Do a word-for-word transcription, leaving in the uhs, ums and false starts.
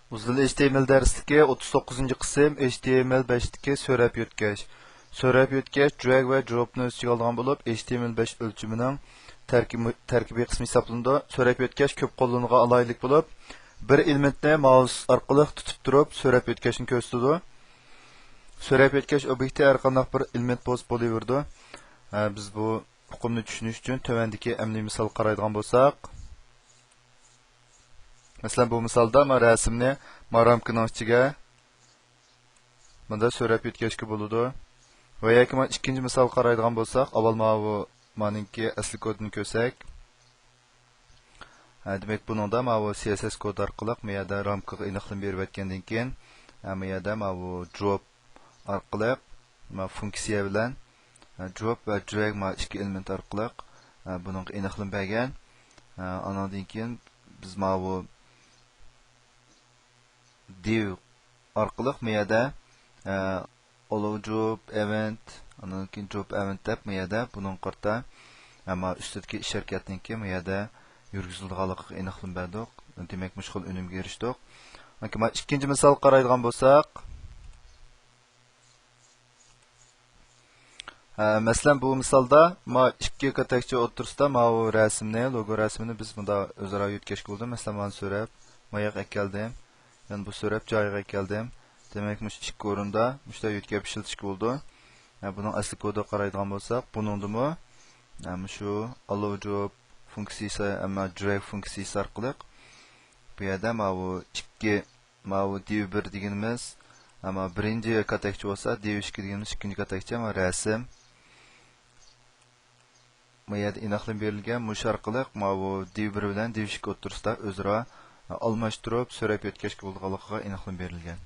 ئۇزۇن ھېچ تى ئېم ئېل دەرسلىكى، ئوتتۇز توققۇزىنچى قىسىم، ھېچ تى ئېم ئېل بەشتىكى سۆرەپ يۆتكەش. سۆرەپ يۆتكەش، drag ۋە drop نى ئۆز ئىچىگە ئالىدىغان بولۇپ، ھېچ تى ئېم ئېل بەش ئۆلچىمىنىڭ تەركىبى، تەركىبىي قىسمى ھېسابلىنىدۇ. سۆرەپ يۆتكەش كۆپ قوللىنىدىغان ئالاھىدىلىك بولۇپ، بىر ئېلېمېنتنى مائۇس ئارقىلىق تۇتۇپ تۇرۇپ، سۆرەپ يۆتكەشنى كۆرسىتىدۇ. سۆرەپ يۆتكەش ئوبيېكتى ھەر قانداق بىر ئېلېمېنت بولسا بولۇۋېرىدۇ. ھە، بىز بۇ ئۇقۇمنى چۈشىنىش ئۈچۈن تۆۋەندىكى ئەمەلىي مىسالغا قارايدىغان بولساق، مەسىلەن، بۇ مىسالدا ما رەسىمنى ما رامكىنىڭ ئىچىگە مۇنداق سۆرەپ يۆتكەشكە بولىدۇ. ۋە ياكى ما ئىككىنچى مىسالغا قارايدىغان بولساق، ئاۋۋال ماۋۇ مانىڭكى ئەسلى كودىنى كۆرسەك. ھە، دېمەك، بۇنىڭدا ماۋۇ سى ئېس ئېس كود ئارقىلىق ما يەردە رامكىغا ئېنىقلىما بېرىۋەتكەندىن كېيىن، ھە، ما يەردە ماۋۇ drop ئارقىلىق ما فۇنكسىيە بىلەن، ھە، drop ۋە drag ما ئىككى ئېلېمېنت ئارقىلىق، ھە، بۇنىڭغا ئېنىقلىما بەرگەن. ھە، ئانىڭدىن كېيىن بىز ماۋۇ div ئارقىلىق ما يەردە، ئە، allow drop event، ئاندىن كېيىن drop event دەپ ما يەردە بۇنىڭغا قارىتا، ئەمما ئۈستىدىكى ئىش ھەرىكەتنىڭكى ما يەردە يۈرگۈزۈلىدىغانلىقىغا ئېنىقلىما بەردۇق. دېمەك، مۇشۇ خىل ئۈنۈمگە ئېرىشتۇق. ئاندىن كېيىن ما ئىككىنچى مىسالغا قارايدىغان بولساق، ھە، مەسىلەن، بۇ مىسالدا ما ئىككى كاتەكچە ئوتتۇرىسىدا ماۋۇ رەسىمنى، لوگو رەسىمىنى بىز مۇندا ئۆزئارا يۆتكەشكە بولىدۇ. مەسىلەن، مانا سۆرەپ، ماياق ئەكەلدىم. يەنە بۇ سۆرەپ جايىغا ئەكەلدىم. دېمەك، مۇشۇ ئىككى ئورۇندا مۇشۇنداق يۆتكەپ ئىشلىتىشكە بولىدۇ. ھە، بۇنىڭ ئەسلى كودىغا قارايدىغان بولساق، بۇنىڭدىمۇ، ھە، مۇشۇ allow drop فۇنكسىيىسى، ئەمما drag فۇنكسىيىسى ئارقىلىق بۇ يەردە ماۋۇ ئىككى ماۋۇ div بىر دېگىنىمىز، ئەمما بىرىنچى كاتەكچە بولسا، div ئىككى دېگىنىمىز ئىككىنچى كاتەكچە، ماۋۇ رەسىم. ما يەردە ئېنىقلىما بېرىلگەن، مۇشۇ ئارقىلىق ماۋۇ div بىر بىلەن div ئىككى ئوتتۇرىسىدا ئۆزئارا ئالماشتۇرۇپ، سۆرەپ يۆتكەشكە بولىدىغانلىقىغا ئېنىقلىما بېرىلگەن.